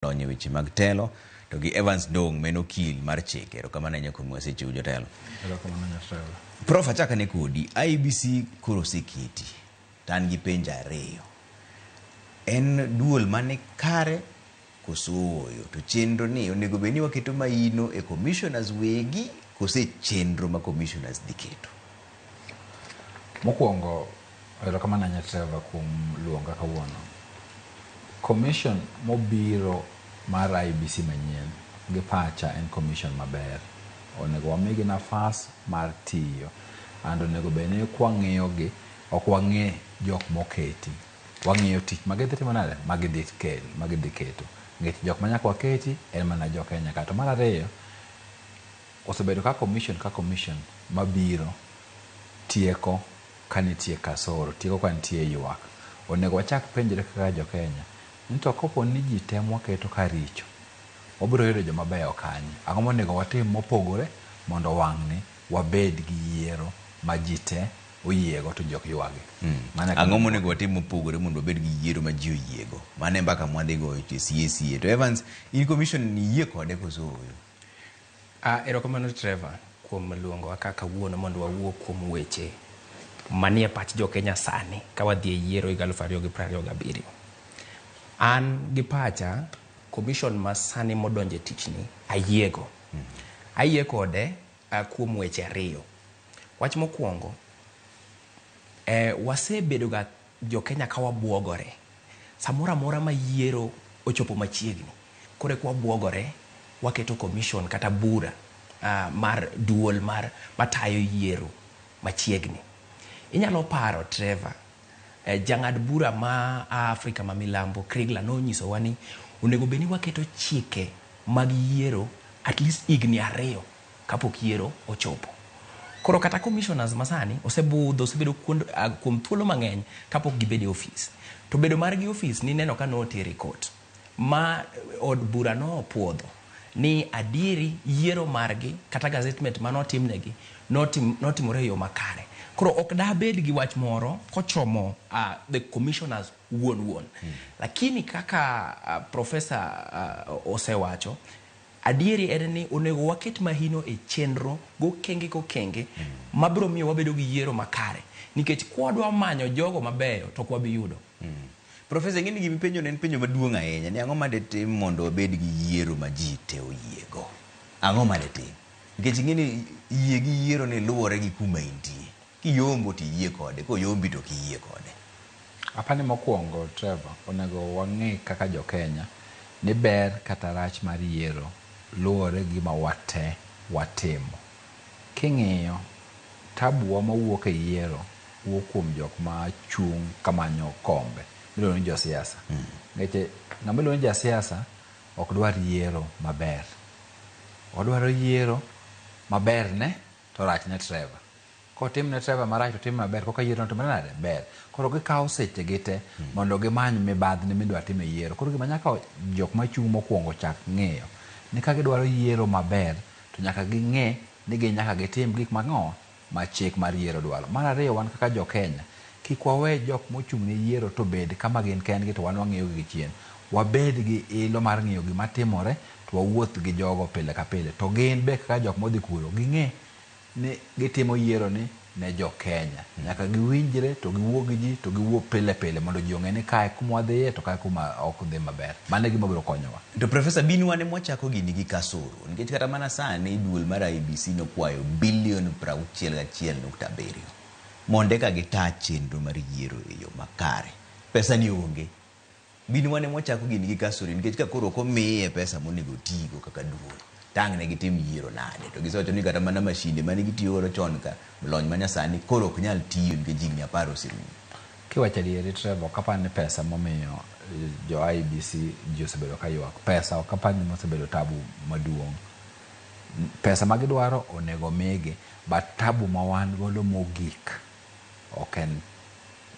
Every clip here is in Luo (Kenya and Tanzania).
Lony e weche mag telo to gi Evans Ndong' ma en okil mar chike. Erokamano ahinya kuom wasechiwo jotelo. Erokamano Nyasaye. Prof achakane kodi, IEBC koro oseketi to an gi penjo ariyo. En duol mane kare koso ooyo? To chenro ni onego bed ni waketo maino e commissioners wegi kose chenro ma commissioners dhi keto? Mokwongo, erokamano ahinya Trevor kuom luonga kawuono. Commission mobiro mar IEBC manyien gi pacha en commission maber. Onego wamigi nafas mar tiyo and onego bed ni kwang'iyo gi ok wang'i jok moketi. Wang'iyo tich ma gidhi timo nade? Ma gidhi kel, ma gidhi keto. Nikech jok ma nyaka waketi en mana jo Kenya ka. To mar ariyo, osebedo ka commission ka commission mabiro tieko ka nitie kasoro, tieko ka nitie ywak. Onego wachak penjre kaka jo Kenya ni to kopo ni ji te mwaketo ka richo, wabiro yudo joma beyo kanye? Ang'o monego watim mopogore mondo wang'ni wabed gi yiero ma ji te oyiego to ji ok ywagi? Mano e Ang'o monego watim mopogore mondo wabed gi yiero ma ji oyiego? Mano e mbaka mwadhi goyo e sie. To Evans, in commission ni iyie kode koso ooyo? Erokamano Trevor kuom luongowa ka kawuono mondo wawuo kuom weche manie pach jo Kenya sani ka wadhi e yiero higa 2027. An gi pacha, commission ma sani modonjo e tichni ayiego. Ayie kode kuom weche ariyo. Wach mokwongo, wasebedo ga jo Kenya ka wabuogore. Samoro amora ma yiero ochopo machiegni, koro eka wabuogore, waketo commission kata bura mar duol mar matayo yiero machiegni. Inyalo paro Trevor, jang'ad bura ma a Afrika ma milambo Kriegler nonyisowa ni onego bed ni waketo chike mag yiero at least higni 2 kapok yiero ochopo. Koro kata commissioners masani osebudho, osebedo kuom thuolo mang'eny kapok gibedo e ofis. To bedo margi e ofis nineno ka notere e court ma od bura nopuodho ni adieri yiero margi kata gazettement manotimnegi notimore e yo makare. Koro ok dabed gi wach moro kochomo the commissioners wuon wuon. Lakini kaka professor osewacho, adieri en ni onego waket mahino e chenro gokenge kokenge mabiro miyo wabedo gi yiero makare. Nikech kwadwa manyo jogo mabeyo to ok wabi yudo. Professor, ing'e ni gima ipenjo en penjo maduong' ahinya ni ang'o ma ditim mondo wabed gi yiero ma ji te oyiego? Ang'o ma ditim? Nikech ing'e ni yie gi yiero ni luwore gi kuma intie. Kiyombo to iyie kode, koyombi to ok iyie kode. Apani mokwongo, Trevor, onego wang'e kaka jo Kenya ni ber kata rach mar yiero luwore gi gima wate watimo. King'iyo, tabu wa mawuok e yiero wuok kuom jok ma chung' kamanyo kombe miluongo ni josiasa. Nikech ng'ama iluongo ni jasiasa ok dwar yiero maber. Odwaro yiero maber ne to rach ne Trevor. Kotim ne Trevor marach to tim maber, koka yiero notimre nade? Ber. Koro gikawo seche gi te mondo gimany mibadhni midwa tim e yiero. Koro gima nyaka jok machung' mokwongo chak ng'eyo ni ka gidwaro yiero maber to nyaka ging'e ni gin nyaka gitim gik mang'o ma chik mar yiero dwaro. Mar ariyo, wan kaka jo Kenya, kik wawe jok mochung' ne yiero to bed kama gin kendgi to wan wang'iyo gi chien. Wabed gi ilo mar ng'iyo gima timore to wawuoth gi jogo pile ka pile. To gin be kaka jok modhi kuro, ging'e ni gitimo yiero ni ne jo Kenya. Nyaka giwinjre to giwuo gi ji to giwuo pile pile mondo ji ong'e ni kae kuma wadhiye to kae kuma ok dhi maber. Mano e gima biro konyowa. To Professor, bin wan ema wachako gini gi kasoro. Nikech kata mana sani duol mar IEBC nokwayo bilion 61.7 mondo eka gita chenro mar yiero e yo makare. Pesa ni onge. Bin wan ema wachako gini gi kasoro nikech ka koro ok omiye pesa monego otigo kaka duol, tang' ne gitim yiero nade? To gisewacho ni kata mana mashinde mane gitiyo godo chon ka, lony manyasani koro ok nyal tiyo nikech higni 10 oserumo. Kiwacho adieri Trevor, ok apar ni pesa momiyo jo IEBC ji osebedo ka ywak. Pesa ok apar ni mosebedo tabu maduong'. Pesa ma gidwaro onego migi, but tabu ma wan godo mogik ok en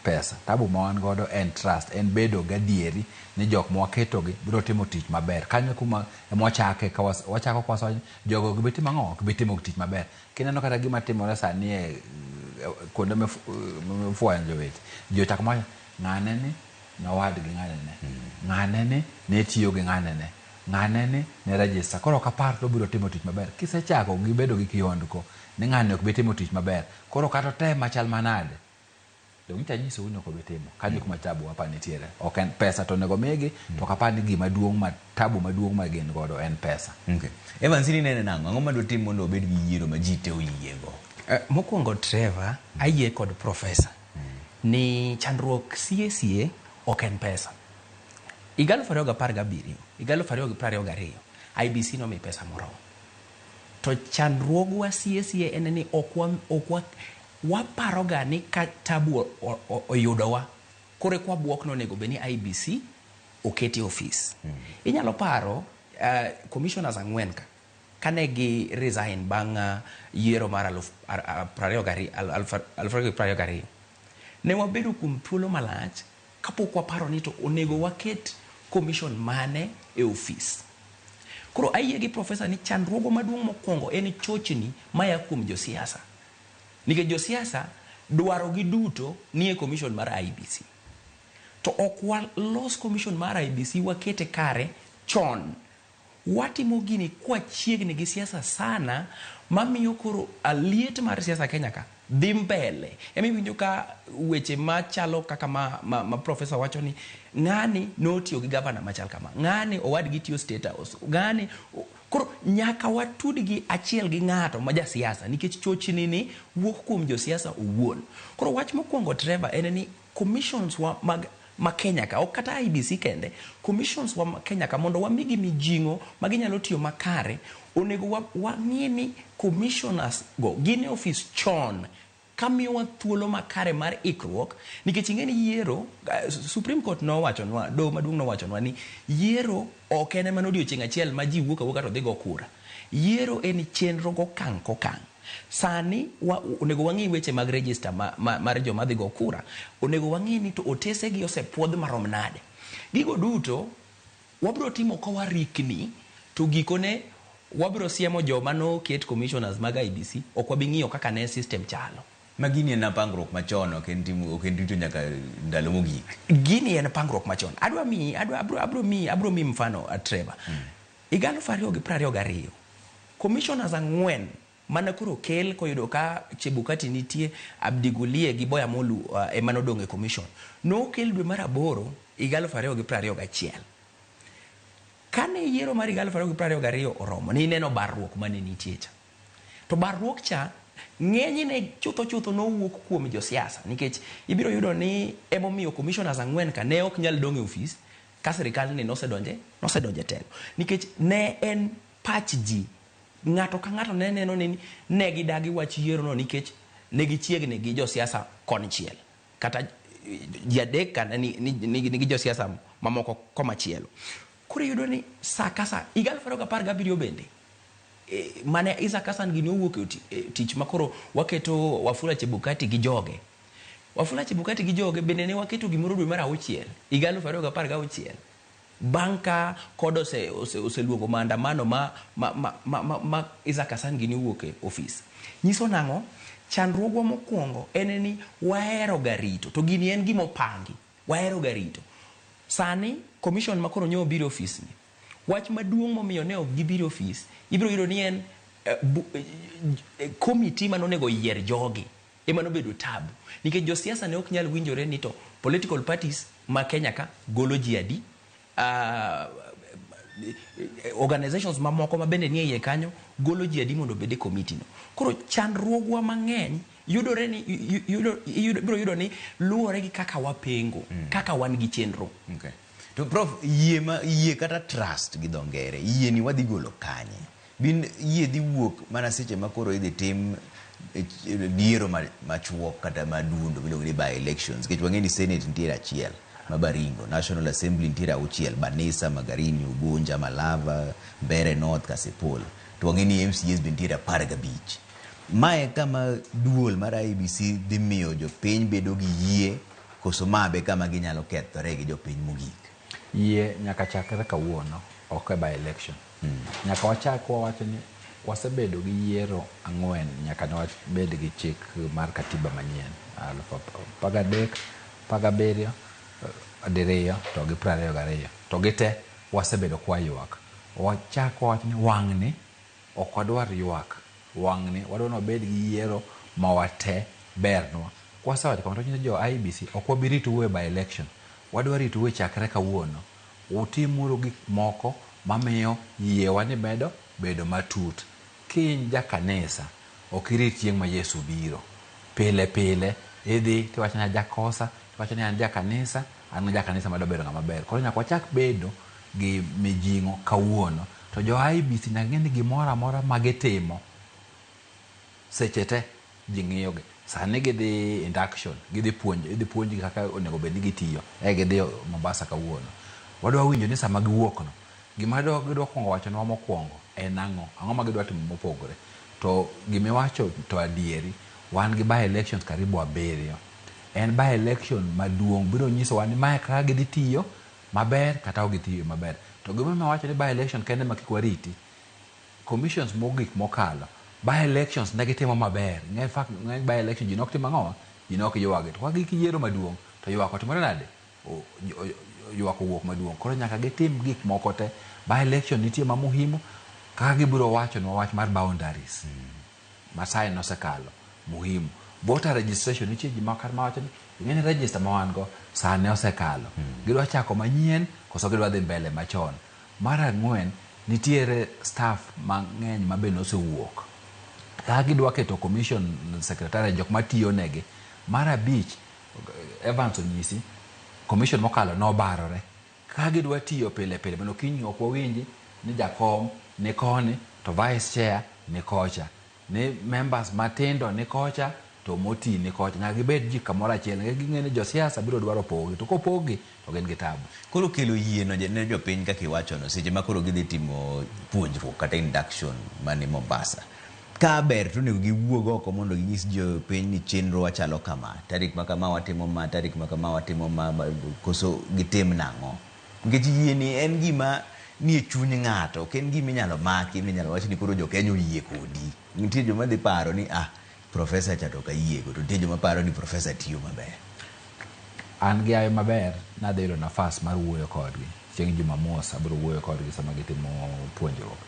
pesa. Tabu ma wan godo en trust, en bedo gadieri ni jok ma waketogi biro timo tich maber. Kanyo kuma ema wachake ka wachako ka wawacho ni jogo ok bi timo ang'o? Ok bi timo tich maber. Kineno kata gima timore sani e kuonde mifwenjo weche, ji ochako mawacho ng'ane ni Nowadgi ng'ane ne. Ng'ane ni ne tiyo gi ng'ane ne. Ng'ane ni ne register. Koro ok apar to obiro timo tich maber. Kisechako gi bedo gi kihondko ni ng'ani ok bi timo tich maber. Koro kata otem machal manade. Donge nyicha anyisou ni ok obi timo. Kanyo kuma tabu apa nitiere. Ok en pesa to onego migi to ok apar ni gima duong' ma tabu maduong' ma gin godo en pesa. Okay. Evans in inene nang'o? Ang'o ma dotim mondo obed gi yiero ma ji te oyiego? Mokwongo Trevor, ayie kod professor ni chandruok sie sie ok en pesa. Higa 2017, higa 2022, IEBC nomi pesa moromo. To chandruogwa sie sie en ni ok wa, waparoga ni ka tabu oyudowa, koro eka wabuok ni onego bed ni IEBC oketi e ofis. Inyalo paro commissioners ang'wen ka, kane gi resign bang' yiero mar 2022, ne wabedo kuom thuolo malach kapok waparo ni to onego waket commission mane e ofis. Koro ayie gi professor ni chandruogo maduong' mokwongo en chochni maya kuom josiasa. Nikech josiasa dwaro gi duto nie commission mar IEBC. To ok walos commission mar IEBC wakete kare chon. Watimo gini kwachiegni gi siasa sana mamiyo koro liet mar siasa Kenya ka dhi mbele. Ema iwinjo ka weche machalo kaka ma professor wacho ni ng'ani notiyo gi gavana machal kama, ng'ani owadgi tiyo State House, ng'ani koro nyaka watud gi achiel gi ng'ato ma jasiasa nikech chochni ni wuok kuom josiasa owuon. Koro wach mokwongo Trevor en ni commissions wa mag ma Kenya ka, ok kata IEBC kende, commissions wa ma Kenya ka mondo wamigi mijing'o ma ginyalo tiyo makare, onego wang'i ni commissioners go gin e ofis chon kamiyowa thuolo makare mar ikruok nikech ing'e ni yiero Supreme Court nowachonwa, doho maduong' nowachonwa ni yiero ok en mana odiochieng' achiel ma ji wuok awuoka to dhi go kura. Yiero en chenro gokang' kokang'. Sani onego wang'i weche mag register mar joma dhi go kura. Onego wang'i ni to otese gi osepuodh marom nade. Gigo duto wabiro timo ka warikni to gikone wabiro siemo joma noket commissioners mag IEBC ok wabi ng'iyo kaka ne system chalo. Ma gini en pangruok machon, ok en timo, ok en rito nyaka ndalo mogik. Gini en pangruok machon. Adwa miyi, adwa, abro, abro miyi, abro miyi mfano, Trevor. Higa 2022, commissioners ang'wen mana koro kel koyudo ka Chebukati nitie, Abdi Gulie gi Boya Molu ema nodong' e commission. Nokel dwe mar aboro higa 2021. Kane yiero mar higa 2022 oromo, nineno barruok mane nitie cha. To barruok cha ng'enyne chutho chutho nowuok kuom josiasa nikech ibiro yudo ni emomiyo commissioners ang'wen ka ne ok nyal dong' e ofis ka sirikal ni nosedonje telo nikech ne en pach ji ng'ato ka ng'ato ne neno ni ne gidagi wach yiero no nikech ne gichiegni gi josiasa konchiel kata ji adek ka nigi josiasa mamoko komachielo. Koro iyudo ni sa ka sa higa 2017 bende mane Isaac Hassan gini owuok e tich ma koro waketo Wafula Chebukati gi joge. Wafula Chebukati gi joge bende ne waketo gimoro dwe mar auchiel higa 2016 bang' ka kod oseluongo maandamano ma Isaac Hassan gini owuok e ofis. Nyiso nang'o? Chandruogwa mokwongo en ni wahero ga rito to gini en gima opangi. Wahero ga rito. Sani commission ma koro nyo obiro e ofis ni wach maduong' momiyo ne ok gibiro e ofis ibiro yudo ni en committee manonego yier jogi ema nobedo tabu nikech josiasa ne ok nyal winjore ni to political parties ma Kenya ka golo ji adi, organizations mamoko ma bende nie iye kanyo golo ji adi mondo obed e committee no. Koro chandruogwa mang'eny yudore ni ibiro yudo ni luwore gi kaka wapengo, kaka wan gi chenro. Okay. To prof, yie ma yie kata trust gi dho ngere, yie ni wadhi golo kanye? Bin yie dhi wuok mana seche ma koro idhi tim yiero machuok kata madundo miluongo ni by elections nikech wang'e ni Senate nitiere achiel ma Baringo, National Assembly nitiere auchiel, Banisa, Magarini, Ugunja, Malava, Mbeere North, Kasipul. To wang'e ni MCAs be nitiere 15. Mae kama duol mar IEBC dhi miyo jopiny bedo gi yie koso ma be kama ginyalo kethore gi jopiny mogik? Yie nyaka chakre kawuono, ok e by election. Nyaka wachak wawacho ni wasebedo gi yiero ang'wen nyaka ne wabed gi chik mar katiba manyien 2013, 17, diriyo to gi 22. To gite wasebedo kwaywak. Wachak wawach ni wang'ni ok wadwar ywak. Wang'ni wadwa ni wabed gi yiero ma wate bernwa. Kwasewacho kamano to wanyiso jo IEBC ok wabi ritou e by election. Wadwa ritou e chakre kawuono. Utimuru gik moko mamiyo yiewa ni medo bedo matut. Ki in ja kanisa, ok irit chieng' ma Yesu biro. Pile pile idhi tiwacho ni ajakosa, tiwacho ni an ja kanisa, an ja kanisa madwa bedo ng'ama ber. Koro nyaka wachak bedo gi mijing'o kawuono. To jo IEBC nyaka ng'e ni gimoro amora ma gitimo seche te ji ng'iyogi. Sani gidhi induction, gidhi puonj, idhi puonjgi kaka onego bed ni gitiyo. E gidhi Mombasa kawuono. Wadwa winjo ni sama giwuok no, gima gidwa kuongo wachonwa mokwongo en ang'o? Ang'o ma gidwa timo mopogore? To gimiwacho to adieri, wan gi by elections karibu 7. En by election maduong' biro nyisowa ni mae kaka gidhi tiyo maber kata ok gidhi tiyo maber. To gimomiyo awacho ni by election kende ma kik wariti, commissions mogik mokalo, by elections ne gitimo maber. In fact, ng'eny by election ji nok timo ang'o? Ji nok ywagi. To ka gik yiero maduong' to ywak otimore nade? Ywak owuok maduong'. Koro nyaka gitim gik moko te. By election nitie ma muhimu, kaka gibiro wachonwa wach mar boundaries. Masai nosekalo, muhimu. Voter registration nitie ji moko mawacho ni ing'e ni register ma wan go sani osekalo. Gidwa chako manyien koso gidwa dhi mbele machon. Mar ang'wen, nitiere staff mang'eny ma be nosewuok. Kaka gidwa keto commission secretary jok matiyo negi. Mar abich, Evans onyisi, commission mokalo nobarore. Ka gidwa tiyo pile pile, mondo kiny ok wawinji ni jakom ni koni to vice chair ni kocha, ni members matindo ni kocha to moti ni kocha. Nyaka gibed ji kamoro achiel. Nikech ging'e ni josiasa biro dwaro pogogi, to kopoggi to gin gi tabu. Koro kelo yie no ne jopiny kaka iwachono seche ma koro gidhi timo puonjruok kata induction mani Mombasa. Ka ber to onego giwuog oko mondo ginyis jopiny ni chenro wachalo kama, tarik ma kama watimo ma, tarik ma kama watimo ma, koso gitim nang'o? Nikech yie ni en gima nie chuny ng'ato, ok en gima inyalo maki, minyalo wach ni koro jo Kenya oyie kodi. Nitie joma dhi paro ni ah, profesa cha to ok ayiego, to nitie joma paro ni profesa tiyo maber. An gi ayo maber nadhi yudo nafas mar wuoyo kodgi. Chieng' Jumamos abiro wuoyo kodgi sama gitimo puonjruok.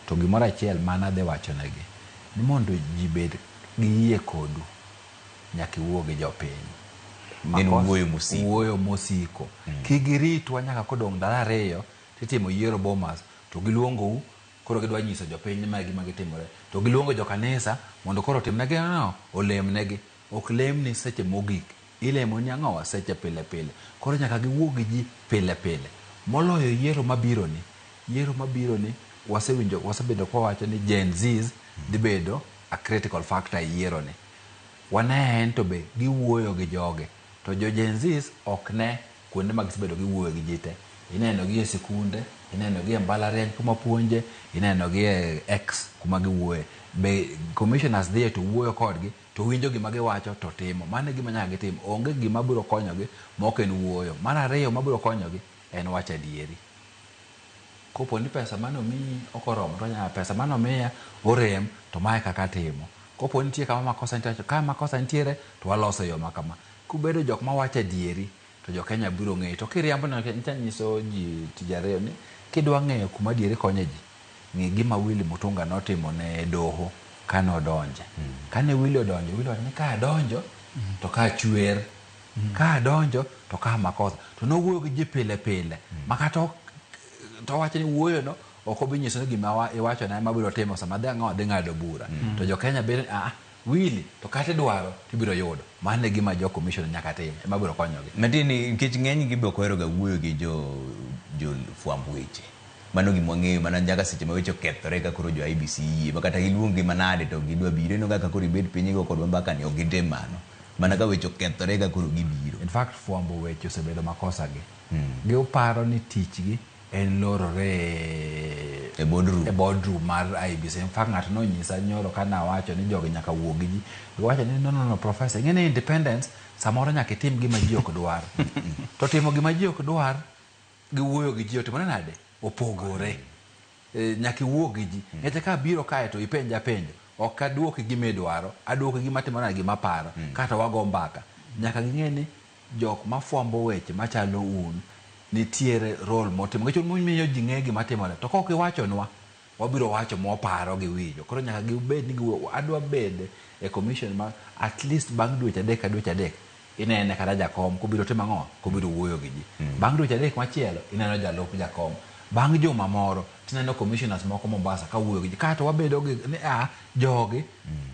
To gimoro achiel ma nadhi wachonegi, ni mondo ji bed gi yie kodu, nyaka iwuo gi jopiny. En wuoyo mosiko. Wuoyo mosiko. Kik giritwa nyaka kodong' ndalo 2 titimo yiero Bomas, to giluongou, koro gidwa nyiso jopiny ni mae gima gitimore. To giluongo jokanisa mondo koro otimnegi ang'o? Olemnegi. Ok lemni seche mogik. Ilemo ni ang'owa seche pile pile. Koro nyaka giwuo gi ji pile pile. Moloyo yiero mabiro ni. Yiero mabiro ni wasewinjo, wasebedo kwawacho ni Gen Zs dhi bedo a critical factor e yiero ni. Wane en to be giwuoyo gi joge. To jo Gen Zs ok ne kuonde ma gisebedo giwuoyo gi ji te. Ineno gi e sikunde, ineno gi e mbalariany kuma puonje, ineno gi e X kuma giwuoye. Be commissioners dhiye to wuoyo kodgi, to winjo gima giwacho to timo. Mano e gima nyaka gitim. Onge gima biro konyogi ma ok en wuoyo. Mar ariyo mabiro konyogi en wacho adieri. Kopo ni pesa mane omiyi ok oromo, to nyaka pesa mane omiya orem, to mae kaka atimo. Kopo ni nitie kama makosa nitie, ka makosa nitiere to waloso e yo ma kama. Kubedo jok mawacho adieri, to jo Kenya biro ng'eyi. To kiriambo no, nyicha nyiso ji tich ariyo ni kidwa ng'eyo kuma adieri konye ji, ng'i gima Willy Mutunga notimo ne doho kane odonje. Kane Willy odonjo, Willy owacho ni ka adonjo to ka chwer, ka adonjo to ka makosa. To nowuoyo gi ji pile pile, ma kata to wacho ni wuoyo no ok obi nyiso ni gima iwacho na ema biro timo sama dhi ang'o dhi ng'ado bura. To jo Kenya bedo ah Willy to kata idwaro tibiro yudo. Mano e gima jo commission nyaka tim, ema biro konyogi. Matiende nikech ng'eny gi be ok ohero ga wuoyo gi jo fwamb weche. Mano gima wang'eyo mana nyaka seche ma weche okethore ka koro jo IEBC yie, ma kata giluong gi manade to gidwa biro. Ineno kaka koro ibet piny igo kodwa mbaka ni ok gitim mano. Mana ka weche okethore ka koro gibiro. In fact, fwambo weche osebedo makosa gi. Giparo ni tichgi en lorore e boardroom. E boardroom mar IEBC. In fact, ng'ato nonyisa nyoro ka nawacho ni jogi nyaka wuo gi ji. Giwacho ni no, no, no, professor, ing'e ni independence samoro nyaka itim gima ji ok dwar. To timo gima ji ok dwar gi wuoyo gi ji otimore nade? Opogore. Nyaka iwuo gi ji. Nikech ka abiro kae to ipenja penjo, ok aduoki gima idwaro, aduoki gima timore nade, gima aparo. Kata wago mbaka. Nyaka ging'e ni Jok mafwambo weche machalo un nitiere role motimo nikech un mumiyo ji ng'e gima timore to kok iwachonwa wabiro wacho mwaparo gi winjo. Koro nyaka gibed ni adwa bede e commission ma at least bang' dweche 3 ka dweche 3 inene kata jakom kobiro timo ang'o, kobiro wuoyo gi ji. Bang' dweche 3 machielo ineno jalup jakom. Bang' juma moro tineno commissioners moko Mombasa ka wuoyo gi ji. Kaeto wabedo gi ni a jogi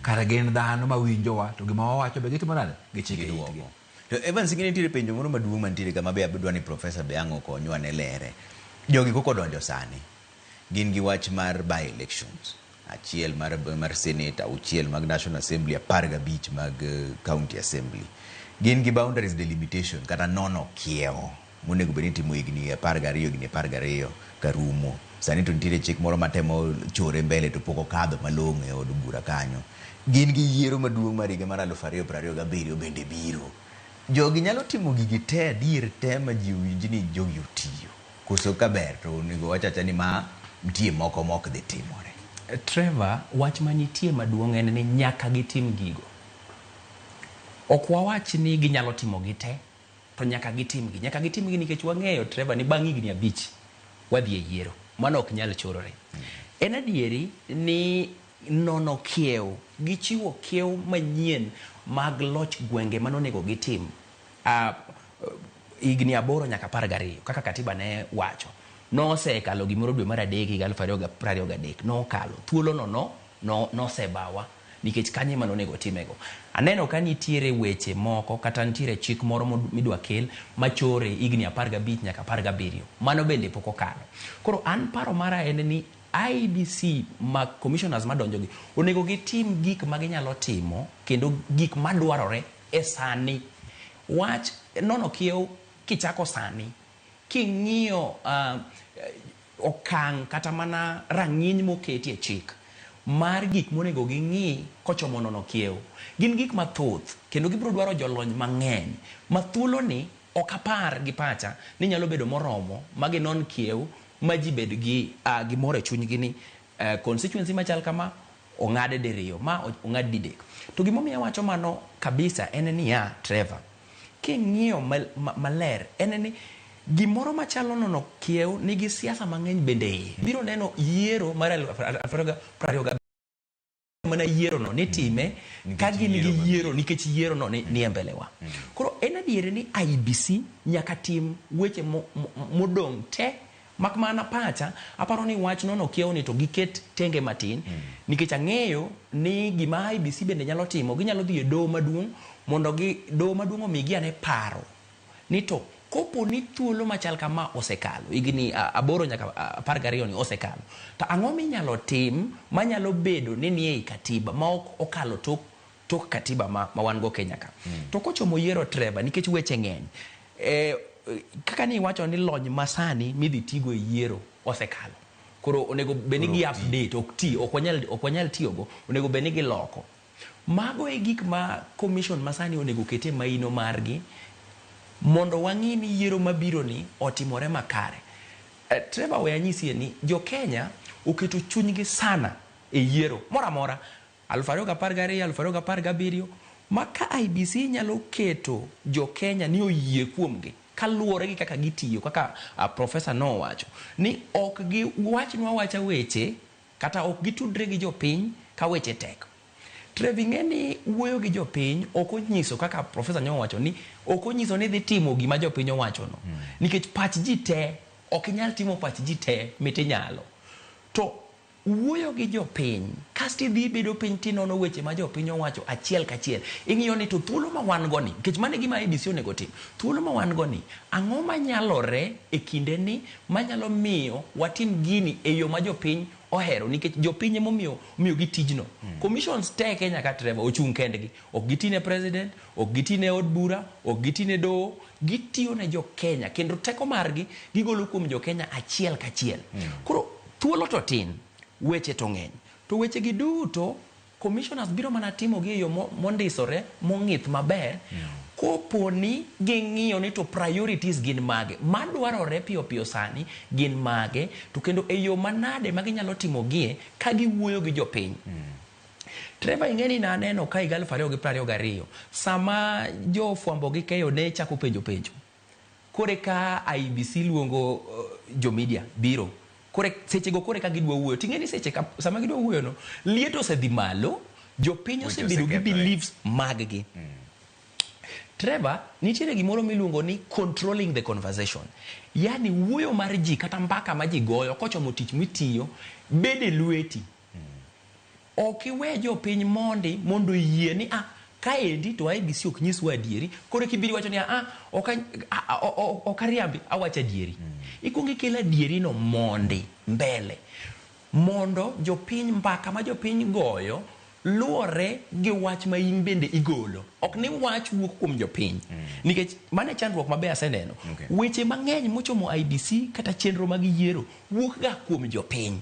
kare gin dhano mawinjowa to gima wawacho be gitimo nade, gichiko itgi. To Evans, ing'e nitiere penjo moro maduong' mantiere kama be adwa ni professor be ang' okonywa ne lere. Jogi koko odonjo sani, gin gi wach mar by elections. Achiel mar Senate, 6 mag National Assembly, 15 mag County Assembly. Gin gi boundaries delimitation kata nono kiewo monego bed ni itimo higni 12, higni 12 karumo. Sani to nitiere chik moro matemo chore mbele to pok okadho malong'o e od bura kanyo. Gin gi yiero maduong' mar higa mar 2027 bende biro. Jogi nyalo timo gigi te adier te ma ji owinj ni jogi otiyo. Koso kaber to onego wachacha ni ma nitie moko mok dhi timore. Trevor, wach manitie maduong' en ni nyaka gitim gigo. Ok wawach ni ginyalo timo gi te, to nyaka gitim gi. Nyaka gitim gi nikech wang'eyo, Trevor, ni bang' higni 5 wadhi e yiero. Mano ok nyal chorore. En adieri ni nono kiew, gichiwo kiew manyien mag loch gwenge manonego gitim higni 8 nyaka 12 kaka katiba ne wacho. Nosekalo gimoro dwe mar 3 higa 2023, nokalo. Thuolo no nosebawa nikech kanye ema nonego timego. Aneno ka nitiere weche moko kata nitiere chik moro midwa kel machore higni 15 nyaka 17. Mano bende pok okalo. Koro an paro mara en ni IEBC ma commissioners madonjogi onego gitim gik ma ginyalo timo kendo gik madwarore e sani. Wach nono kiew kichako sani, king'iyo okang' kata mana rang'iny moketi e chik mar gik monego ging'i kochomo nono kiew. Gin gik mathoth kendo gibiro dwaro jolony mang'eny ma thuoloni ok apar gi pacha ni nyalo bedo moromo ma ginon kiew ma ji bed gi gimoro e chunygi ni constituency machal kama ong'ad diriyo, ma ong'ad didek. To gimomiyo awacho mano kabisa en niya, Trevor, king'iyo maler en ni gimoro machalo nono kiew nigi siasa mang'eny bende iye. Biro neno yiero mar 2027 mana yiero no nitime ka gin gi yiero nikech yiero no ni e mbele wa. Koro en adier ni IEBC nyaka tim weche modong' te mak mana pacha aparo ni wach nono kiew ni to giket tenge matin nikech ang'eyo ni gima IEBC bende nyalo timo, ginyalo dhi e doho maduong' mondo gi doho maduong' omigi ane paro ni to kopo ni thuolo machal kama osekalo higni 8 nyaka 12 ni osekalo, to ang'o minyalo tim manyalo bedo ni nie katiba ma ok okalo tok katiba ma wan go Kenya ka. To kochomo yiero, Trevor, nikech weche ng'eny, kaka ni iwacho ni lony masani midhi tigo e yiero osekalo, koro onego bed ni gi update ok ti, ok wanyal tiyogo, onego bed ni giloko. Mago e gik ma commission masani onego kete maino margi mondo wang'i ni yiero mabiro ni otimore makare. Trevor, we anyisie ni jo Kenya oketo chunygi sana e yiero moro amora 2012, 2017, ma ka IEBC nyalo keto jo Kenya ni oyie kuomgi kaluwore gi kaka gitiyo, kaka professor nowacho ni ok giwachnwa wacha weche kata ok gitudre gi jopiny ka weche tek. Trevor, ing'e ni wuoyo gi jopiny ok onyiso kaka professor nyowacho ni ok onyiso ni dhi timo gima jopiny owachono. Nikech pach ji te ok inyal timo pach ji te mitinyalo. To wuoyo gi jopiny kasto idhi bedo piny tinono weche ma jopiny owacho achiel kachiel, ing'iyo ni to thuolo ma wan go ni, nikech mano e gima IEBC onego tim, thuolo ma wan go ni ang'o manyalore e kinde ni manyalo miyo watim gini e yo ma jopiny ohero, nikech jopiny emomiyo miyogi tijno. Commissions te Kenya ka, Trevor, ochung' kendgi, ok giti ne president, ok giti ne od bura, ok giti ne doho, gitiyo ne jo Kenya kendo teko margi gigolo kuom jo Kenya achiel kachiel. Koro thuolo to tin, weche to ng'eny, to weche gi duto commissioners biro mana timo gi e yo mondisore mong'ith maber kopo ni ging'iyo ni to priorities gin mage madwarore piyo piyo sani gin mage, to kendo e yo manade ma ginyalo timo gie ka giwuoyo gi jopiny. Trevor, ing'e ni naneno ka higa 2022 sama jofwambo gi keyo ne chako penjo penjo, kore ka IEBC luongo jo media biro, kore sechego kore ka gidwa wuoyo, ting'e ni seche ka sama gidwa wuoyo no, liet osedhi malo, jopiny Weche osebedo gi osekethore. beliefs mag gi. Trevor, nitiere gimoro miluongo ni controlling the conversation, yani wuoyo mar ji kata mbaka ma ji goyo kochomo tich mitiyo bede lweti. Ok iwe jopiny mondi mondo oyie ni ah, kaendi to IEBC ok nyiswa adieri, koro kibiro iwacho ni ah, ok ariambi, awacho adieri. Ikuongo ikelo adieri no mondi mbele mondo jopiny, mbaka ma jopiny goyo luwore gi wach ma in bende igolo, ok ni wach wuok kuom jopiny, nikech mano e chandruok mabe aseneno. Weche mang'eny mochomo IEBC kata chenro mag yiero wuok ga kuom jopiny.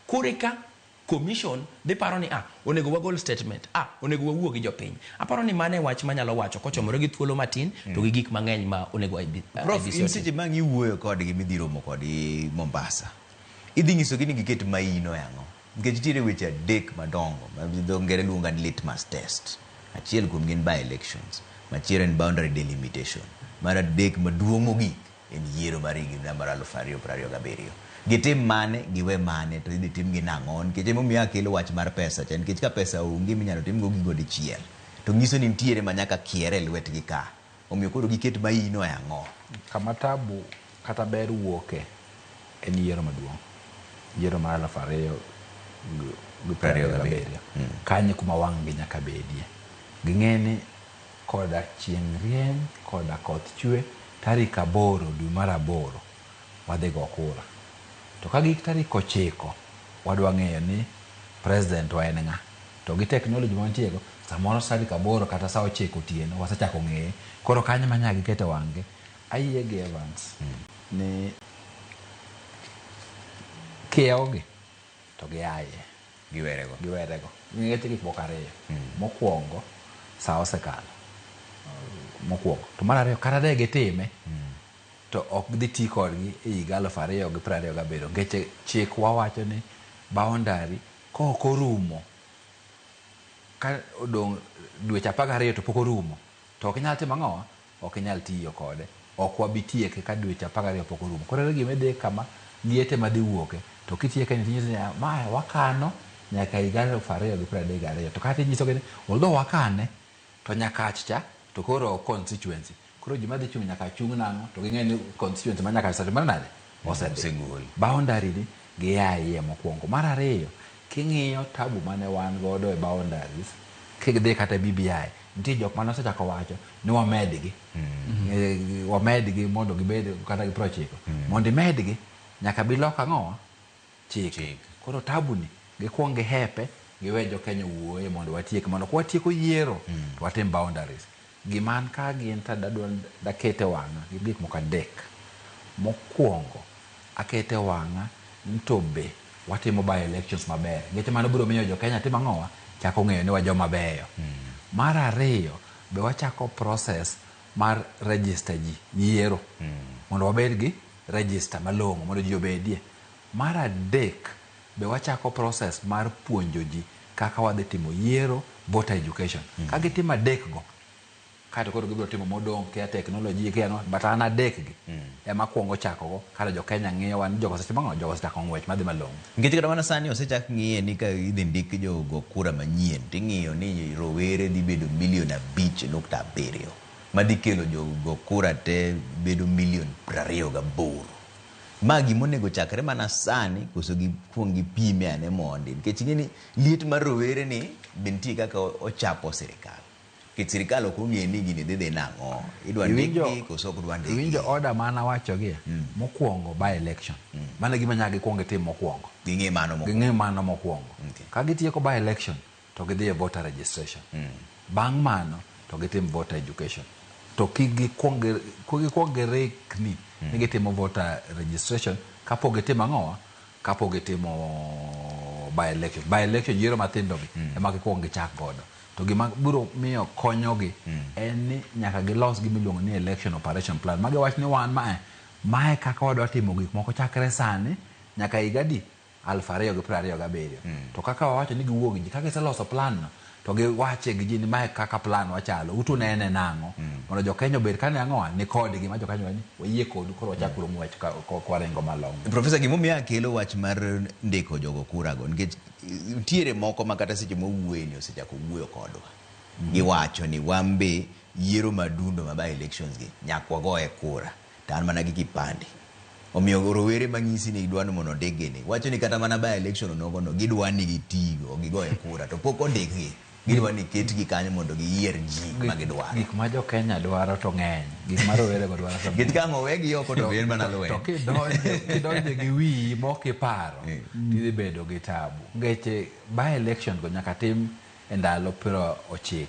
Koro ka commission dhi paro ni ah, onego wagol statement, ah, onego wawuo gi jopiny. Aparo ni mano e wach manyalo wacho kochomore gi thuolo matin to gi gik mang'eny ma onego IB, Prof, IEBC in otim. Seche ma iwuoyo kodgi midhi romo kodgi Mombasa, idhi nyisogi ni giket maino e ang'o? Nikech nitiere weche adek madongo ma dho ngere luongo ni litmus test. Achiel kuom gin by elections, machielo en boundary delimitation, mar adek maduong' mogik en yiero mar higa mar 2027. Gitim mane, giwe mane, to idhi timgi nang'o? Nikech emomiyo akelo wach mar pesa cha, nikech ka pesa onge minyalo timgo gigo dichiel, to nyiso ni nitiere ma nyaka kier e lwetgi ka. Omiyo koro giket maino e ang'o? Kama tabu kata ber wuoke en yiero maduong', yiero mar 2027. Kanyo e kuma wang' gi nyaka bedie. Ging'e ni koda chieng' rieny, koda koth chwe, tarik 8 dwe mar 8 wadhi go kura. To ka gik tarik 9, wadwa ng'eyo ni president wa en ng'a. To gi technology ma wantie go, samoro tarik 8 kata sa 9 otieno wasechako ng'eye. Koro kanyo ema nyaka gikete wang' gi. Ayie gi Evans ni kiewo gi to giaye. Giwerego. Giwerego. Nikech gik moko ariyo. Mokwongo, sa osekalo. Mokwongo. To mar ariyo, kata de gitime, to ok dhi ti kodgi e higa 2027. Nikech chik wawacho ni boundary ka ok orumo, ka odong' dweche 12 to pok orumo, to ok inyal timo ang'owa? Ok inyal tiyo kode. Ok wabi tieke ka dweche 12 pok orumo. Koro ere gima idhi kama liet ema dhi wuoke. To kitieke ni tinyiso ni mae wakano nyaka higa 2032. To kata inyisogi ni although wakane, to Nyakach cha to koro ok constituency. Koro joma dhi chung' nyaka chung' nang'o? To ging'e ni constituency ma Nyakach osetimore nade? Osedhi. Osegol. Boundary ni gia iye mokwongo. Mar ariyo, king'iyo tabu mane wan godo e boundaries, kidhi kata BBI, nitie jok mane osechako wacho ni wamedgi. Wamedgi mondo gibed kata gi 90. Mondo imedgi, nyaka bilok ang'owa? Chik. Chik. Koro tabu ni, gikuong gihepe, giwe jo Kenya owuoye mondo watiek. Mondo kwatieko yiero, to watim boundaries. Gima an ka gin to dadwa dakete wang'a gi gik moko adek. Mokwongo, akete wang'a ni to be watimo by elections maber. Nikech mano biro miyo jo Kenya timo ang'owa? Chako ng'eyo ni wa joma beyo. Mar ariyo, be wachako process mar register ji yiero. Mondo wabed gi register malong'o mondo ji obedie. Mar adek, be wachako process mar puonjo ji kaka wadhi timo yiero, voter education. Ka gitimo adek go, kaeto koro gibiro timo modong' kia technology kia no, but an adek gi ema kuongo chako go kata jo Kenya ng'iyo wan jogo osetimo ang'o? Jogo osechako ng'wech madhi malong'o. Nikech kata mana sani osechak ng'iye ni ka idhi ndik jogo kura manyien, ting'iyo ni rowere dhi bedo milion 5.7 madhi kelo jogo kura te bedo milion 28. Ma gima onego chakre mana sani koso gikuong gipime ane mondi, nikech ing'e ni liet mar rowere ni be nitie kaka ochapo sirikal. Nikech sirikal ok ong'e ni gini dhi dhi nang'o. Idwa ndikgi koso ok dwa ndikgi. Iwinjo order mana wachogi mokwongo by election. Mano e gima nyaka gikuong gitim mokwongo. Ging'e mano mokwongo. Ging'e mano mokwongo. Ka gitieko by election to gidhi e voter registration. Bang' mano to gitim voter education. To kik gikuong girikni ni gitimo voter registration kapok gitimo ang'owa? Kapok gitimo by election. By election yiero mathindo gi ema gikuong gichak godo. To gima biro miyo konyogi en ni nyaka gilos gima iluongo ni election operation plan. Ma giwach ni wan mae kaka wadwa timo gik moko chakre sani nyaka higa adi? 2027. To kaka wawacho ni giwuo gi ji, ka giseloso plan no, to giwache gi ji ni mae kaka plan wachalo, utu nene nang'o? Mondo jo Kenya obed kane ang'owa ni kodgi ma jo Kenya ni wayie kodu koro wachak uru ng'wech ka kwaringo malong'o. Profesa, gimomiyo akelo wach mar ndiko jogo kurago nikech nitiere moko ma kata seche mwawuoye ni osechako wuoyo kodwa. Giwacho ni wan be yiero madundo ma by elections gi nyaka wagoye kura to an mana gi kipande. Omiyo rowere mang'isi ni gidwa ni mondo ondikgi ni wacho ni kata mana by election onogo no gidwa ni gitigo gigoye kura to pok ondikgi. Gidwa ni ketgi kanyo mondo giyier ji ma gidwaro. Gik ma jo Kenya dwaro to ng'eny, gik ma rowere go dwaro to Nikech ka ang' owegi oko to en mana lweny. To kidonjo gi wiyi mok iparo, tidhi bedo gi tabu. Ngeche by election go nyaka tim e ndalo 90.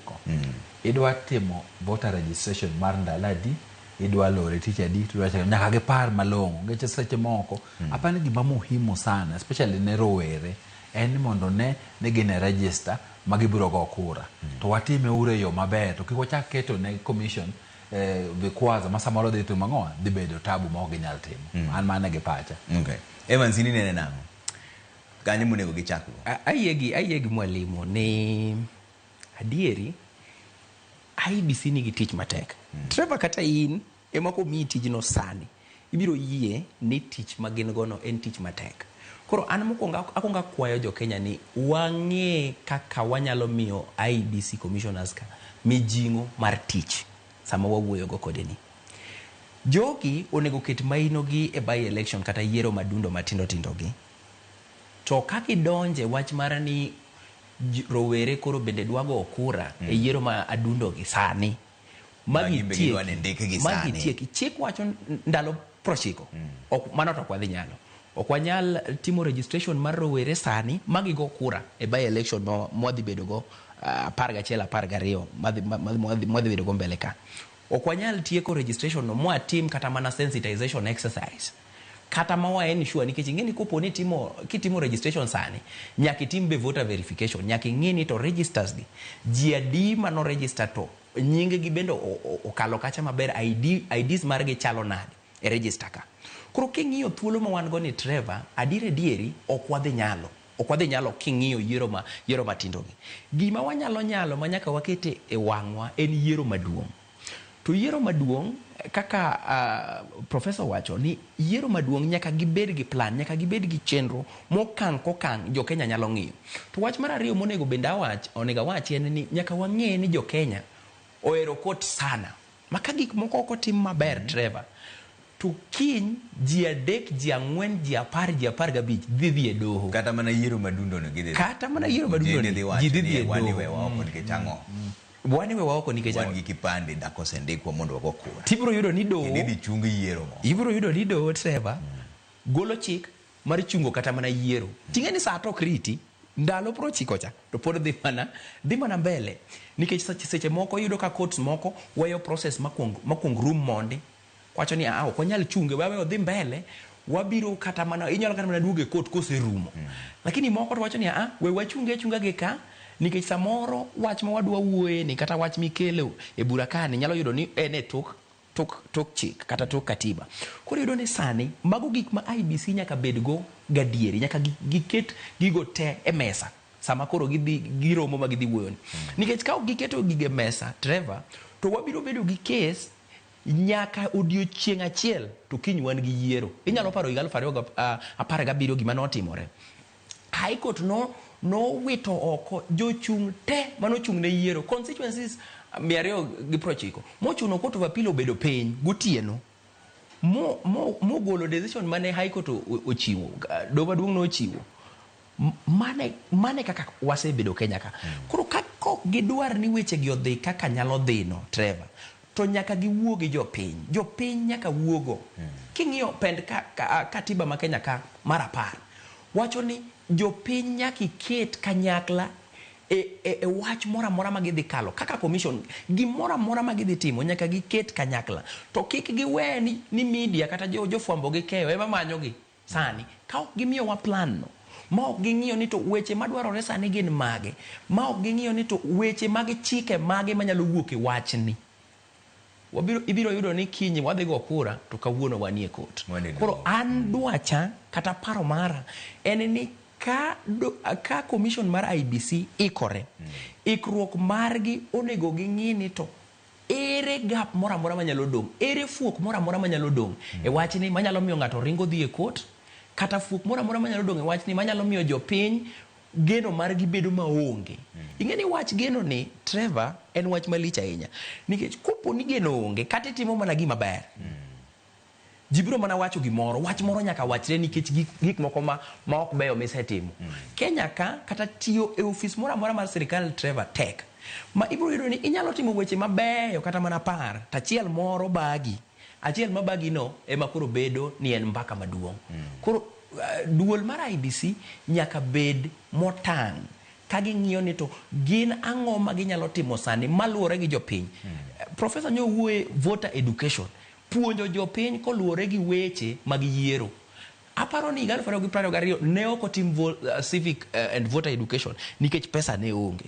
Idwa timo voter registration mar ndalo adi, idwa lore tich adi, tidwa chako, nyaka gipar malong'o. Ngeche seche moko, apani gima muhimu sana, especially ne rowere, en ni mondo ne ni gin e register ma gibiro go kura. To watime uru e yo maber, to kik wachak keto ne commission vikwazo ma samoro dhi timo ang'o, dhi bedo tabu ma ok ginyal timo. An mano e gi pacha. Okay. Evans, in inene nang'o? Kanyo monego gichak go. Ayie gi mwalimu ni adieri IEBC nigi tich matek. Trevor, kata in ema komiyi tijno sani, ibiro yie ni tich ma gin go no en tich matek. Koro an mokwongo akwongo akwayo jo Kenya ni wang'e kaka wanyalo miyo IEBC commissioners ka mijing'o mar tich sama wawuoyo go kode ni. Jogi onego ket maino gi e by election kata yiero madundo matindo tindo gi. To ka gidonje wach mar ni rowere koro bende dwa go kura e yiero ma adundo gi sani. Ma gin be gidwa ni ndikgi sani. Magi tieki. Chik wacho ndalo 90. Ok, mano to ok wadhi nyalo. Ok wanyal timo registration mar rowere sani ma gigo kura e by election ma mwadhi bedo go 11 12 mwadhi bedo go mbele ka. Ok wanyal tieko registration no mwatim kata mana sensitization exercise. Kata ma wa ensure nikech ing'e ni kopo ni kitimo registration sani, nyaka itim be voter verification, nyaka ing'e ni to registers gi, ji adi mano register to nying gi bende okalo kacha maber, IDs margi chalo nade e register ka. Koro king'iyo thuolo ma wan go ni Trevor, adier adieri ok wadhi nyalo. Ok wadhi nyalo king'iyo yiero matindo gi. Gima wanyalo nyalo ma nyaka wakete e wang'wa en yiero maduong'. To yiero maduong' kaka professor wacho ni yiero maduong' nyaka gibed gi plan, nyaka gibed gi chenro mokang' kokang' jo Kenya nyalo ng'iyo. To wach mar ariyo monego bende awach, onego awachi en ni nyaka wang'e ni jo Kenya ohero court sana. Ma ka gik moko ok otim maber, Trevor, to kiny ji 3, ji 4, ji 10, ji 15 dhi e doho. Kata mana yiero madundo no gidhi. Kata mana yiero madundo ni, ji dhi dhi e doho. doho. Wewa oko nikech ang'o? Wani wewa oko nikech Wan gi kipande dak osendikwa mondo wago kura. Tibiro yudo ni doho. Kendo idhi chung yiero mo. Ibiro yudo ni doho, Trevor, golo chik mar chungo kata mana yiero. Ting'e ni saa to ok riti, ndalo 90 cha to pod dhi mana mbele. Nikech seche moko iyudo ka courts moko weyo process makuong rum mondi. Wacho ni, ok wanyal chunge, wawe odhi mbele, wabiro kata mana, inyalo kata mana duogo e court koserumo. Lakini moko to wacho ni, we wachunge achunga gi ka, nikech samoro wach ma wadwa wuoye ni kata wach mikelo e bura ka ni nyalo yudo ni en e tok chik kata tok katiba. Koro iyudo ni sani mago gik ma IEBC nyaka bedgo gadieri, nyaka giket gigo te e mesa sama koro gidhi giromo ma gidhi wuoyo ni. Nikech ka ok giketo gigo e mesa, Trevor, to wabiro bedo gi case nyaka odiochieng' achiel to kiny wan gi yiero. Inyalo paro higa 2017 gima notimore. High Court nowito oko jochung' te manochung' ne yiero constituencies 290 mochuno Court of Appeal obedo piny gotieno mogolo decision mane High Court ochiwo, doho maduong' nochiwo. Mane kaka wasebedo Kenya ka. Koro ka ok gidwar ni weche gi odhi kaka nyalo dhino, Trevor, to nyaka giwuo gi jopiny. Jopiny nyaka wuogo. King'iyo pend katiba ma Kenya ka mar 10, wacho ni jopiny nyaka iket kanyakla e wach moro amora ma gidhi kalo kaka commission, gimoro amora ma gidhi timo nyaka giket kanyakla. To kik giwe ni media kata jofwambo gi keyo ema manyogi sani. Ka ok gimiyowa plan no, ma ok ging'iyo ni to weche madwarore sani gin mage, ma ok ging'iyo ni to weche mag chike mage manyalo wuok e wachni. Wabiro, ibiro yudo ni kiny wadhi go kura to kawuono wanie court. Wanie Koro doho. an dwacha kata paro mara en ni ka commission mar IEBC ikore, ikruok margi onego ging'i ni to ere gap moro amora manyalo dong', ere fuok moro amora manyalo dong' e wachni manyalo miyo ng'ato ringo dhi e court, kata fuok moro amora manyalo dong' e wachni manyalo miyo jopiny geno margi bedo maonge. Ing'e ni wach geno ni, Trevor, en wach malich ahinya. Nikech kopo ni geno onge, kata itimo mana gima ber, ji biro mana wacho gimoro, wach moro nyaka wachre nikech gik moko ma ok beyo misetimo. Kenya ka, kata tiyo e ofis moro amora mar sirikal, Trevor, tek. Ma ibiro yudo ni inyalo timo weche mabeyo kata mana 10, to achiel moro bagi. Achiel mabagi no ema koro bedo ni en mbaka maduong'. Koro duol mar IEBC nyaka bed motang' ka ging'iyo ni to gin ang'o ma ginyalo timo sani maluwore gi jopiny. Professor nyo wuoye voter education, puonjo jopiny koluwore gi weche mag yiero. Aparo ni higa 2022 ne ok otim civic and voter education nikech pesa ne onge.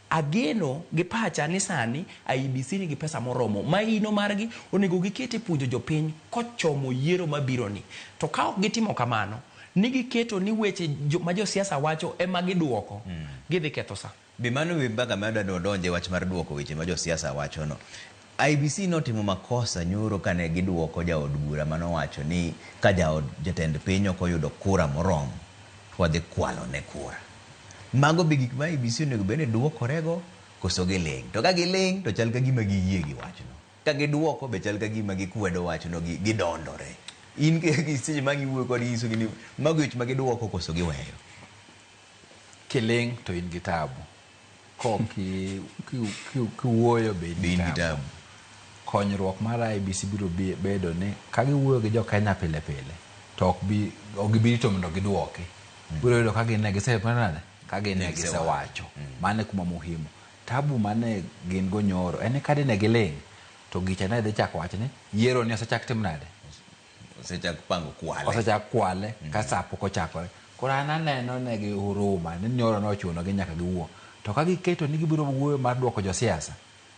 Ageno gi pacha ni sani IEBC nigi pesa moromo maino margi onego giket e puonjo jopiny kochomo yiero mabiro ni. To ka ok gitimo kamano, ni giketo ni weche ma josiasa wacho ema giduoko, gidhi ketho sa. Be mano be mbaka ma adwa donje wach mar duoko weche ma josiasa wacho no. IEBC notimo makosa nyoro kane giduoko jaod bura manowacho ni ka jaod jatend piny ok oyudo kura moromo to wadhi kwalo ne kura. Mago be gik ma IEBC onego bed ni duokorego koso giling'. To ka giling' to chal ka gima giyie gi wachno. Ka giduoko be chal ka gima gikwedo wachno, gidondore. In seche ma giwuoyo kodgi nyisogi ni mago weche ma giduoko koso giweyo. Kiling' to in gi tabu. Kiwuoyo be in gi tabu. Konyruok mar IEBC biro bedo ni ka giwuoyo gi jo Kenya pile pile to ok gibi rito mondo giduoki. Biro yudo ka gin ne ka gin ne gisewacho. Mano e kuma muhimu. Tabu mane gin go nyoro en ni ka dine giling' to gicha ne dhi chako wacho ni yiero ni osechak tim nade? Osechak pango kwale. Osechak kwale ka sa pok ochakore. Koro an aneno negi huruma ni nyoro nochuno gi nyaka giwuo. To ka giketo ni gibiro wuoyo mar duoko josiasa,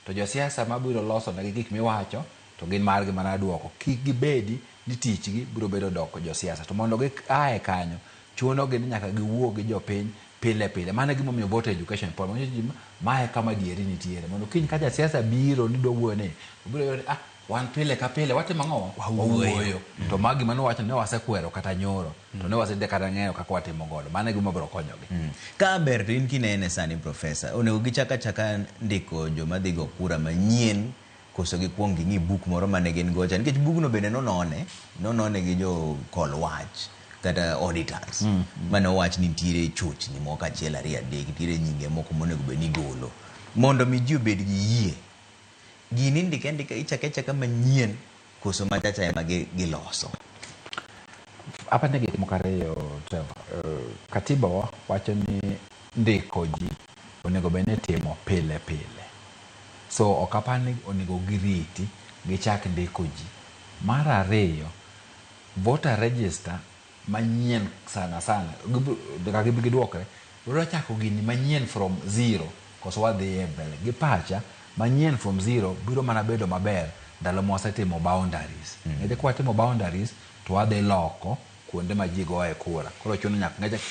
to josiasa mabiro loso negi gik miwacho to gin margi mana duoko. Kik gibedi ni tichgi biro bedo doko josiasa. To mondo gi ae kanyo, chuno gi ni nyaka giwuo gi jopiny pile pile. Mano e gimomiyo voter education important. Manyiso ji mae kama adieri nitiere. Mondo kiny ka jasiasa biro ni dwa wuoyo ni, obiro yudo ni, wan pile ka pile watimo ang'o? Wawuoyo. To magi mane wawacho ne wasekwero kata nyoro. To ne wasedhi kata ng'eyo kaka watimo godo. Mano e gima biro konyogi. Ka ber to in kinene sani professor, onego gichak achaka ndiko joma dhi go kura manyien koso gikuong ging'i buk moro mane gin go cha, nikech bugno bende nonone gi jo kol wach kata auditors mane owach ni nitiere chochni moko achiel ariyo adek, nitiere nyinge moko monego bed ni igolo mondo mi ji obed gi yie. Gini indike andika, ichake achaka manyien koso machacha ema giloso. Apani gik moko ariyo, Trevor. Katiba wa wacho ni ndiko ji onego bed ni itimo pile pile. So ok apar ni onego giriti gichak ndiko ji. Mar ariyo, voter register manyien sana sana, nyaka gibi giduokre, biro chako gini manyien from zero, koso wadhi e mbele. Gi pacha, manyien from zero biro mana bedo maber ndalo ma wasetimo boundaries. Nikech ka watimo boundaries, to wadhi loko kuonde ma ji goye kura. Koro chuno nyaka, nikech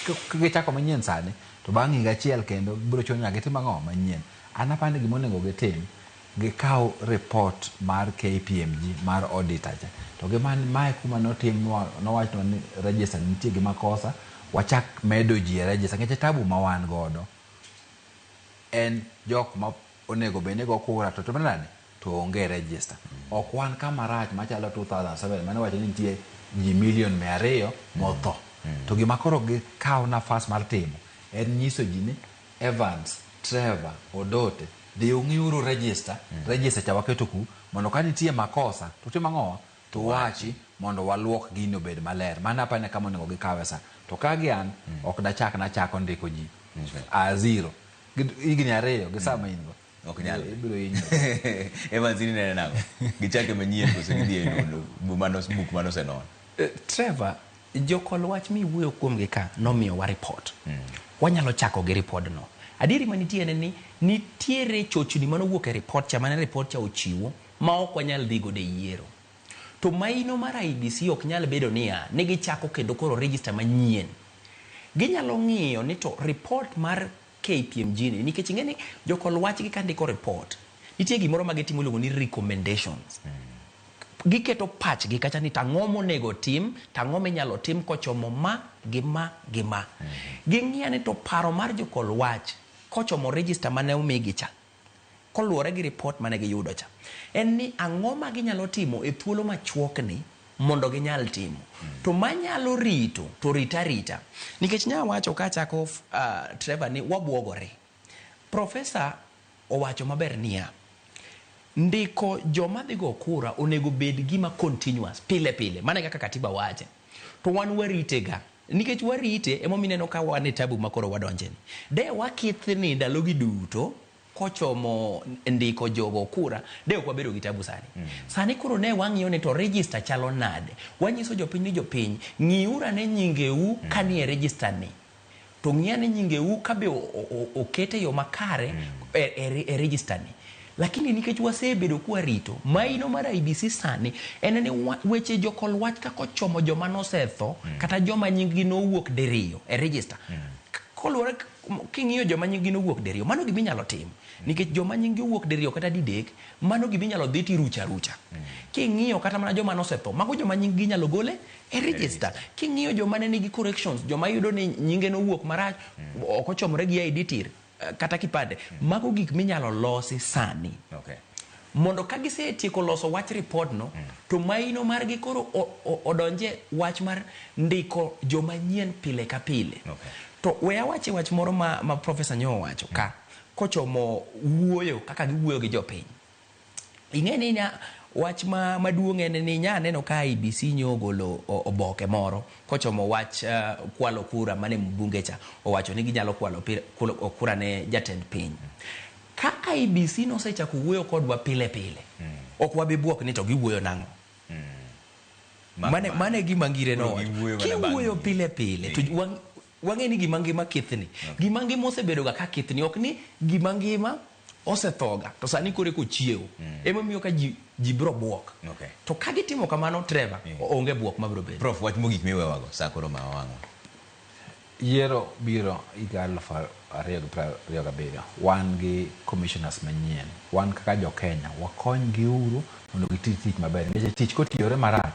kichako manyien sani, to bang' higa achiel kendo biro chuno nyaka gitim ang'o manyien. An aparo ni gima onego gitim, gikaw report mar KPMG mar auditor cha. To gima mae kuma notimnwa, nowachnwa ni register nitie gi makosa, wachak medo ji e register. Nikech tabu ma wan godo en jok ma onego bed ni go kura to timo nade? To onge e register. Ok wan kama rach machalo 2007 mane wacho ni nitie ji milion 200 motho. To gima koro gikaw nafas mar timo en nyiso ji ni Evans, Trevor, Odote, dhi ung'iuru register, register cha waketo ku, mondo ka nitie makosa, to timo ang'o? To wachi mondo waluok gini obed maler. Mano apani kama onego gikawe sa. To ka gi an, ok dachak nachako ndiko ji. A zero. Higni ariyo gi sama in go. Ok nyal. Ibiro hinyo. Evans, in ineno nang'o? Gichake manyien koso gidhi e nono buk mano osenon? Trevor, jokol wach miwuoyo kuomgi ka nomiyowa report. Wanyalo chako gi report no. Adieri manitie en ni nitiere chochni manowuok e report cha, mane report cha ochiwo ma ok wanyal dhi godo e yiero. To maino mar IEBC ok nyal bedo niya, ni gichako kendo koro register manyien. Ginyalo ng'iyo ni to report mar KPMG ni, nikech ing'e ni jokol wach gi kandiko report, nitie gimoro ma gitimo iluongo ni recommendations. Giketo pachgi kacha ni tang'o monego tim, tang'o minyalo tim kochomo ma gi ma gi ma. Ging'iyo ni to paro mar jokol wach kochomo register mane omigi cha, koluwore gi report mane giyudo cha, en ni ang'o ma ginyalo timo e thuolo machuok ni mondo ginyal timo. To manyalo rito, to rita rita. Nikech nya wacho kachako Trevor ni wabuogore. Professor owacho maber niya, ndiko joma dhi go kura onego bed gima continuous, pile pile. Mano e kaka katiba wache. To wan warite ga. Nikech warite, ema omiyo ineno ka wan e tabu ma koro wadonje ni. De wakithni ndalogi duto, kochomo ndiko jogo kura, de ok wabedo gi tabu sani. Sani koro ne wang'iyo ni to register chalo nade. Wanyiso jopiny ni jopiny, ng'iuru ane nyingeu ka nie register ni. To ng'i ane nyingeu ka be okete yo makare e register ni. Lakini nikech wasebedo kwarito, maino mar IEBC sani en ni weche jokol wach kaka ochomo joma nosetho, kata joma nying-gi nowuok diriyo e register. Koluwore king'iyo joma nying-gi nowuok diriyo, mano gima inyalo tim. Nikech joma nying-gi owuok diriyo kata didek, mano gima inyalo dhi tirucho arucha. King'iyo kata mana joma nosetho, mago joma nying-gi inyalo gole e register. King'iyo joma ne nigi corrections, joma yudo ni nyinge nowuok marach, ok ochomore gi ID tir, kata kipande, mago gik minyalo losi sani. Mondo ka gisetieko loso wach report no, to maino margi koro odonje wach mar ndiko joma nyien pile ka pile. To we awache wach moro ma Professor nyo owacho ka, kochomo wuoyo kaka giwuoyo gi jopiny. Ing'e ni nya, wach maduong' en ni nya neno ka IEBC nyo ogolo oboke moro kochomo wach kwalo kura mane mbunge cha owacho ni ginyalo kwalo kura ne jatend piny. Ka IEBC nosechako wuoyo kodwa pile pile, ok wabi bwok ni to giwuoyo nang'o. Mane gima Ngire nowacho. Kiwuoyo pile pile, to wang'e ni gima ngima kithni. Gima ngima osebedo ga ka kithni, ok ni gima ngima osethoga, to sani koro eko chiewo. Emomiyo ka ji biro bwok. To ka gitimo kamano, Trevor, onge bwok mabiro bedo. Prof, wach mogik miwewago, sa koro ma wang'o. Yiero biro higa 2027. Wan gi commissioners manyien. Wan kaka jo Kenya, wakony gi uru mondo giti tich maber. Nikech tich kotiyore marach,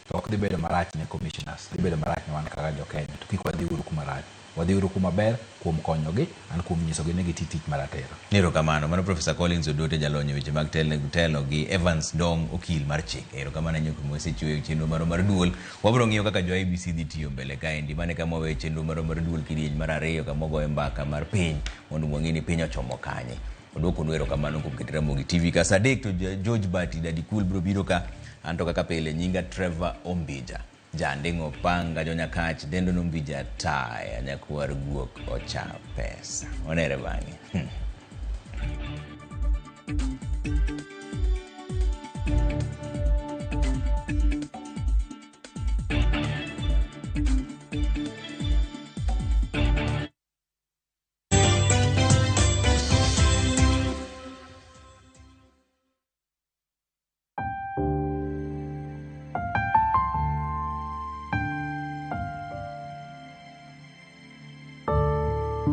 to ok dhi bedo marach ne commissioners, dhi bedo marach ne wan kaka jo Kenya. To kik wadhi uru kuma rach. Wadhi uru kuma ber kuom konyogi, an kuom nyisogi ni giti tich maratiro. Erokamano. Mano Professor Collins Odote, jalony e weche mag telo gi Evans Dong, okil mar chik. Erokamano ahinya kuom wasechiwo e chenro marwa mar duol. Wabiro ng'iyo kaka jo IEBC dhi tiyo mbele kaendi. Mano e kama waweyo chenro marwa mar duol kidieny mar ariyo, kama wagoye mbaka mar piny mondo wang'e ni piny ochomo kanye. Oduokonu erokamano kuom keto Ramogi TV ka. Sa 3 to George Bati Daddy Cool biro biro ka. Anto kaka pile nyinga Trevor Ombija. Janding'o panga jonyakach dendo nombija taya nyakwar guok ocha pesa. Onere bang'e.